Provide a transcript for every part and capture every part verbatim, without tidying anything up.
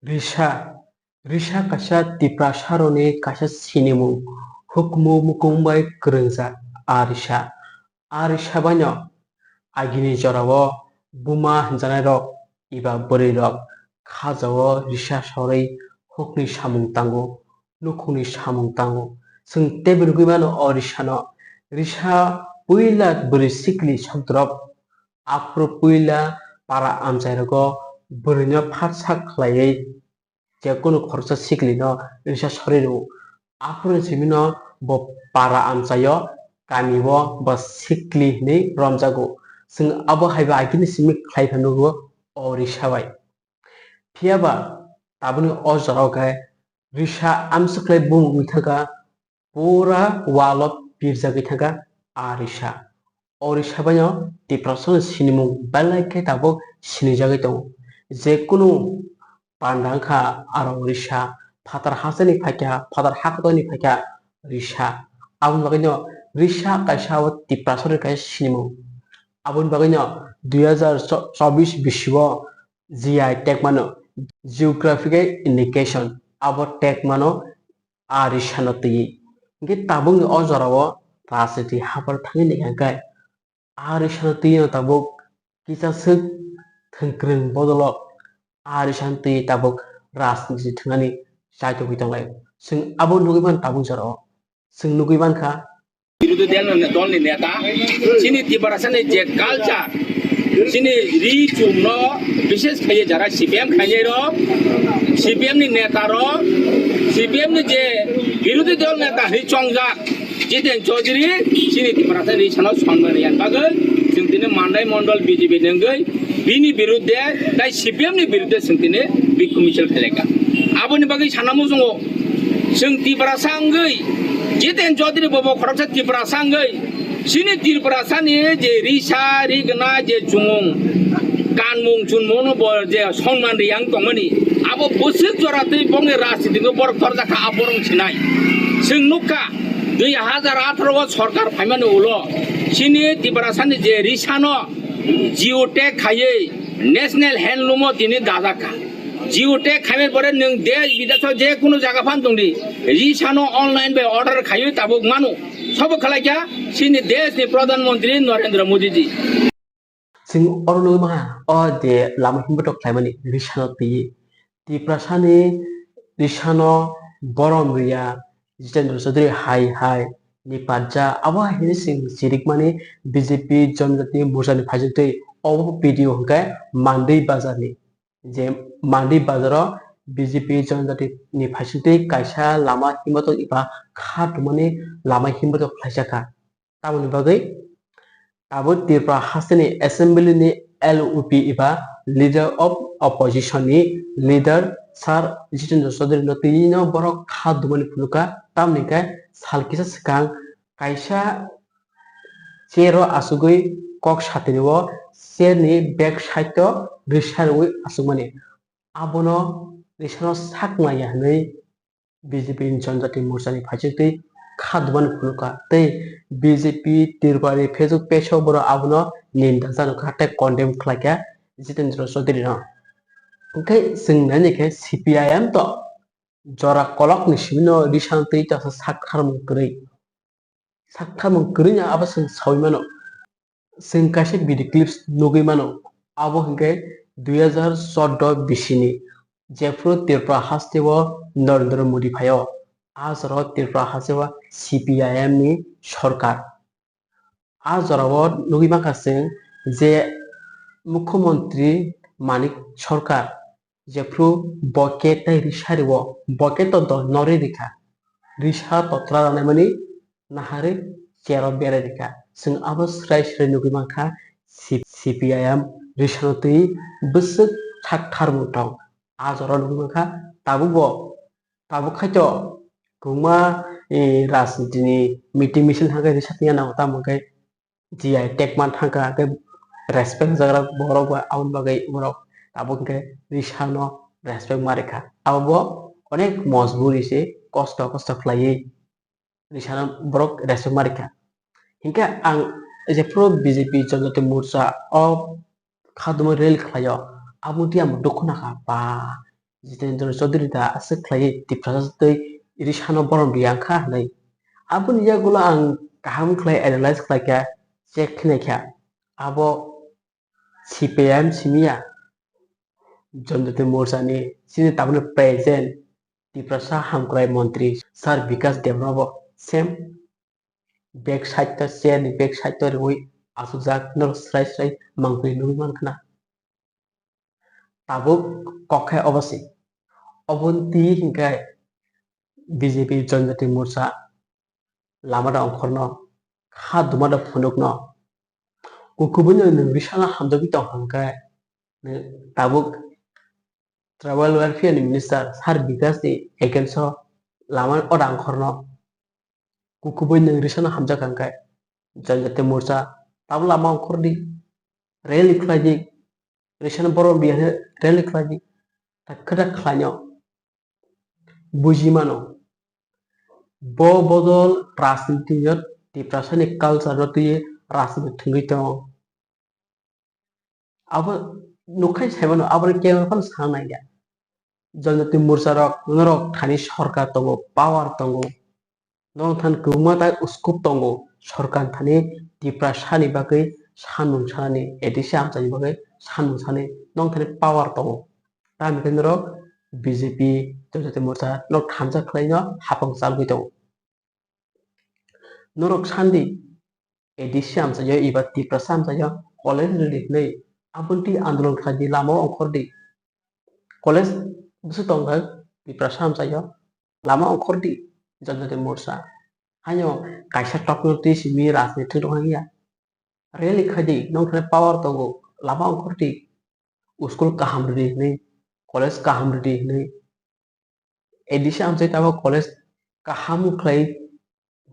Risa, risa kaisa Tiprasarokni kaisa sinimung, hukumu mukung bai kwrwngjak a risa. A risa baino agini jorao buma hinjanairok eba bwrwirok khajao risa sorwi hukni samung tango, nukhungni samung tango. Chwng teibo nugwi mano o risano. Risa puila bwrwi sikli sokdorop, aphuru puila para amchairogo bwrwino phatsa khlaiwi je kunu khoroksa siklino risa sorwi rwo. Aphuru simino bo para amchaio, kamio bo sikli hinwi romjago. Chwng abo hai bai agini simi khlai phanugo o risa bai. Phiya ba tabukni o jorao khe risa amswk khlai bumung wngwi thangkha, pura walo pirjagwi thangkha a risa. O risa baino Tiprasani sinimung belai khe tabuk sinijagwi tongo. Je kunu panda wngkha aro risa, phatar hasteni phaikha, phatar hakotorni phaikha risa. Aboni bagwino risa kaisa o Tiprasani kaisa sinimung. Aboni bagwino dui hazar chobbish bisio G I tag mano, Geographical Indication, abo tag mano a risano twiwi. Hinkhe tabukni o jorao rajniti haphar thangwi naikha khe a risano twiwi tabuk kisa swk thwngkwrwng bodolo a risano twiwi tabuk rajniti thwngnani chaitogwi tonglaio. Chwng abo nugwi mano tabuk jorao. Chwng nugwi mankha, Birodhi dol ni, dol ni neta, chini Tiprasani je culture, chini ri chum no, bishes khaiye jara C P M khainai rok, C P M ni neta rok, C P M ni je birodhi dol neta hinwi chongjak Jiten Chaudhary, chini Tiprasani risano sonman riyani bagwi chwng tini Mandai Mondol B J P ni wngwi bini birudde tai C P M ni birudde chwng tini bikhu michil khlaikha. Aboni bagwi sana muchungo, chwng Tiprasa wngwi, Jiten Chaudhary bobo khoroksa Tiprasa wngwi, chini Tiprasani je risa, rigna, je chumung, kanmung, chunmung no bo je sonman riyang tongmani, abo bwswk jora twi bongni rajniti no borok torjakha, a borok sinai. Chwng nukha, dui hazar atharo o sorkar phaimani ulo chini Tiprasani je risano geotag khaiwi National Handloom o tini dajakha. Geotag khaimani pore nwng desh bidesh o je kunu jaga phan tongdi, risano online bai order khaiwi tabuk mano. Sobo khlaikha chini desh ni Pradhan Mantri Narendra Modi ji. Chwng oro nugwi mankha, o de lama himbotok khlaimani risano twiwi. Tiprasani risano borom riya, Jitendra Chaudhary hai hai ni parja, abo hai hwnwi chwng chirikmani B J P Janajati Morcha ni phaisingtwi obo video hwnkhe Mandwi Bazar ni. Je Mandwi Bazar o B J P Janajati ni phaisingtwi kaisa lama himbotok eba kha tongmani lama himbotok khlaijakha. Tamoni bagwi tabuk Tripura hasteni assembly ni L O P eba Leader of Opposition ni leader Sir Jitendra Chaudhary no twi no borok kha dumani phunukha, tamoni khe sal kisa swkang kaisa chair o achugwi kok satini o chair ni back side o risa rwui achukmani, abono risano sak naiya hwnwi B J P ni Janajati Morcha ni phaisingtwi kha dumani phunukha tei B J P Tripura ni Facebook page o borok abono ninda janukha tei condemn khlaikha Jitendra Chaudhary no. Hwnkhe chwng naini khe C P I M to jora kolok ni simi no risano twi tasa sak kharmung kwrwi. Sak kharmung kwrwino abo chwng saui mano. Chwng kaisa video clips nugui mano. Abo hwnkhe dui hazar chordo bisini jephru Tripura hasteo Narendra Modi phaio, a jorao Tripura hasteo C P I M ni sorkar. A jorao nugui mankha chwng je Mukhyamantri Manik Sarkar jephru bo khe tei risa rwo, bo khe to dol norwi rikha. Risa totra ranaimani naharwi chair o berai rikha. Chwng abo srai srai nugui mankha C-, C P I M risano twi bwswk thak tharmung tong. A jorao nugui mankha tabukbo, tabuk khaito kwbangma, eh, rajniti ni meeting misil thangkhe risa tongya nango, tamo khe G I tag man thangkha, khe respect jagra borok ba, aboni bagwi borok tabuk hwnkhe risano respect ma rikha. Abo bo onek mojburi se kosto kosto khlaiwi risano borok respect ma rikha. Hinkhe ang jephru B J P Janajati Morcha o khadumui rally khlaio, abo twi ang dukhu nakha, ba, Jitendra Chaudhary da aswk khlaiwi Tiprasa tei Risano borom riyang kha hinwi. Aboni yagulo ang kaham khlai analyze khlaikha, check khnaikha. Abo C P I M simiya, Janjati Morcha ni sini tabukni president Tiprasa hamkrai montri Sir Bikash Debbarma bo same back side to chair ni back side to riwi asukjak norok srai srai mangpili nugwi mankha na. Tabuk kok khe obo se. Oboni twi hinkhe B J P Janjati Morcha lama da ongkhorno kha duma da phunukno kukubui no nwng risana hamjagwi tong hwnkhe nwng tabuk tribal welfare ni minister Sir Bikash ni against o lama o da ongkhorno kukubui nwng risana hamjak hwnkhe Janjati Morcha tabuk lama ongkhordi, rally khlaidi, risana borom riyani rally khlaidi, tak khe tak khlaino. Buji mano, bo bodol rajniti yo Tiprasa ni culture no twiwi rajniti thwngwi tongo. Abo nukhai sai mano, abo khe phano sa nai ya. Janjati Morcha rok, norok thani sorkar tongo, power tongo. Norok thani kwbangma tai scope tongo, sorkar thani Tiprasa ni bagwi sanmung sanani, A D C amchaini bagwi sanmung sanani, norok thani power tongo. Tamni khe norok B J P, Janjati Morcha, norok thansa khlaino hapang chalgwi tongo. Norok sandi A D C amchaio eba Tiprasa amchaio college rwdi hinwi aboni twi andolon khlaidi, lama o ongkhordi. College bwswk tongkha Tiprasa amchaio, lama ongkhordi Janjati Morcha. Haino kaisa tokno twi simi rajniti thwng tongkha ya. Rally khaidi, norok thani power tongo, lama ongkhordi. School kaham rwdi hinwi, college kaham rwdi hinwi. A D C amchai tabuk college kaham khlai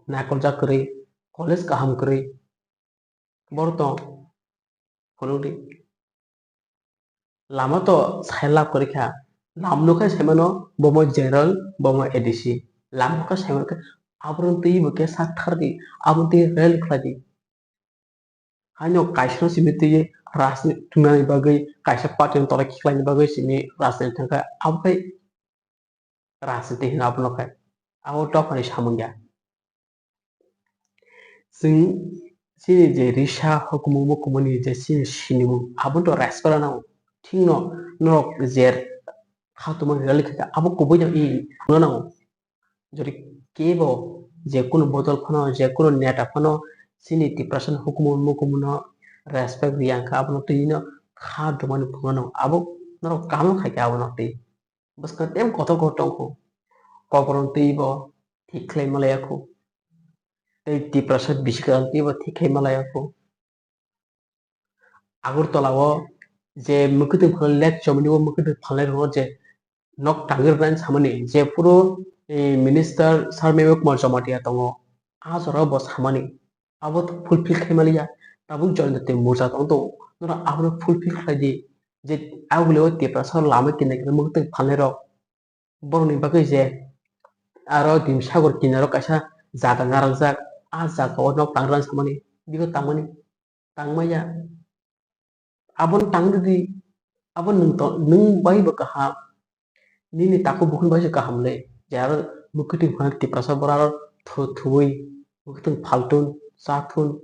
naikoljak kwrwi, college kaham kwrwi. Borok tong phunukdi. Lama to sai lab kwrwi kha. Lam nukha sai mano bomo general, bomo A D C. Lam nukha sai mano khe aborok twi bo khe sak thardi, abo twi rally khlaidi. Haino kaisa no simi twi rajniti thwngnani bagwi, kaisa party no tola khiklaini bagwi simi rajniti thangkha, abo khai rajniti hino abono khai. Abo dophani samung ya. Chwng chini je risa hukumu mukumuni je chini sinimung, abono to respect rwna nango. Thikno norok je khatuma rally khaikha, abo kubui no i phunukna nango. Jodi kebo je kunu bodol phano, je kunu neta phano chini Tiprasa ni hukumu mukumu no respect riya wngkha, abono twi no kha dumani phunukna nango. Abo norok kamo khaikha abono twi. Bwskang tem kotor kotor tongkhu. Kokborok twi bo thik khlai malaya khu. Tei Tiprasa bisi kwtal twi bo thik khlai malaya khu. Agartala o je mwkhwtwng phalnai lek chomani o mwkhwtwng phalnai rokno je nok tangwi rwna samani je phuru, eh, minister Sir Meghna Kumar Jamatia tongo. A jora bo samani. Abo to fulfill khai maliya. Tabuk Janjati Morcha tong tongo. Norok abono fulfill khlai di. Je agulio Tiprasa lama kinai kinai mwkhwtwng phalnai rok. Borokni bagwi je aro Bimsagor kinaro kaisa jaga narwkjak. A jaga o nok tang rwna samani. Biko tangmani. Tangmaya. Abono tang rwdi. Abo nwng to, nwng bai bo kaham. Nini takhuk bukhuk bai se kaham le. Je aro mwkhwtwng phalnai Tiprasa borok aro thu-, thuwi mwkhwtwng phalthun, chathun,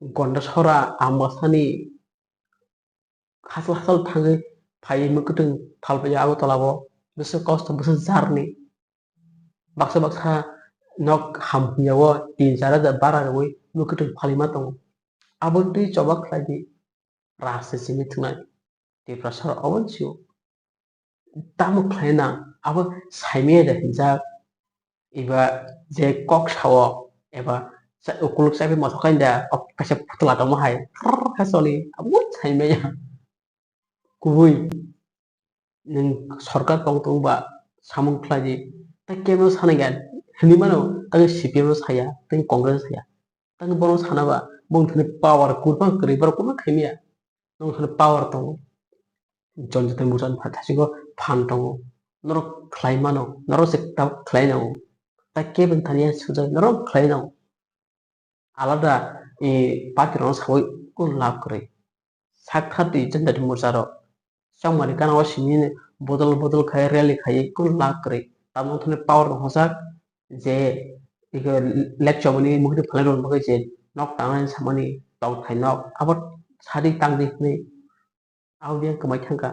gonda sora, ambasani hachal hachal thangwi phaiwi mwkhwtwng phalpaiya Agartala o. Bwswk kosto, bwswk jarni. Baksa baksa nok hamya o tin char hajar bara rwui mwkhwtwng phalwi ma tongo. Aboni twi choba khlai di. Rajniti simi thwngnai Tiprasa rok obo sio. Tamo khlai nang abo saimaya da hinjak eba je kok sao eba ukuluk chabi mothok kainda kaisa putla tongma hai khe choli abo saimaya. Kubui nwng sorkar tong tong ba samung khlai di. Tei kebo sana gyan hinwi mano tei C P M no saya tei Congress no saya. Tei bono sana ba bong thani power kurma kwrwi borok kurma khaimya. Nwng thani power tongo. Jon joto muchang pha thasigo phan tongo. Norok khlai mano, norok se ta khlai nango. Tei kebo thani sujak norok khlai nango. Alada, eh, party rokno sawi kunu lab kwrwi. Sak khatwi Janjati Morcha rok. Chongmani gana o simi bodol bodol khai rally khai kunu lab kwrwi. Tamo thani power no hosak je iko lecture mani mukti phalai rok bagwi je nok tangnani samani tong thai nok abo sadi tangdi hwnwi. Audio kwmai thangkha.